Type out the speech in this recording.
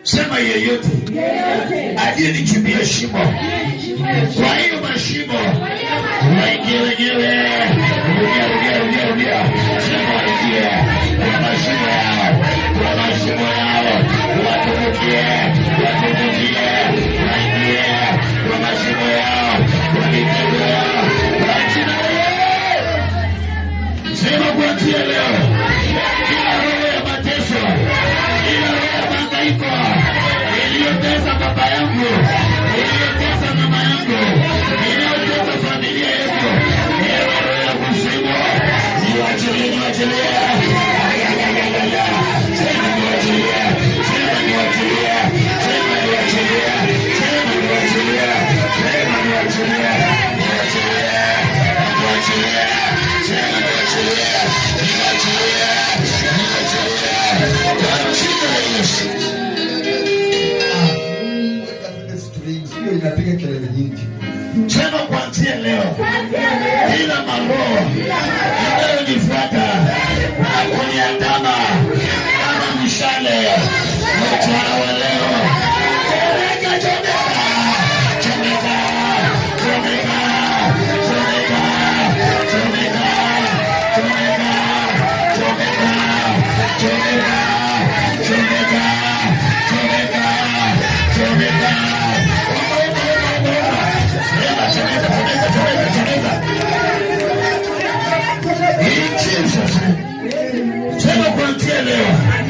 Sema yeyote Yeyote aliyenichimbia shimo, aliyenichimbia kwa hiyo mashimo waingie wenyewe. Rudia, rudia, rudia, rudia. Sema waingie kwa mashimo yao, kwa mashimo yao, watumbukie, watumbukie, waingie kwa mashimo yao, kwa mitego yao, kwa jina la Yesu. Sema kuanzia leo, kila roho ya mateso, kila roho ya mahangaiko iliyotesa baba yangu, iliyotesa mama yangu, iliyotesa familia yetu, ewe roho ya kuzimu, niwachilie, niwachilie. Ay, ay, ay, ay, ay, ay. Sema niwachilie, sema niwachilie, sema niwachilie, sema niwachilie, sema niwachilie, niwachilie, niwachilie, sema niwachilie, niwachilie, niwachilie, kwa jina la Yesu. Weka zile strings, hiyo inapiga kelele nyingi. Sema kuanzia leo, Kuanzia leo, kila maroho inayonifuata na kuniandama kama mshale mchana wa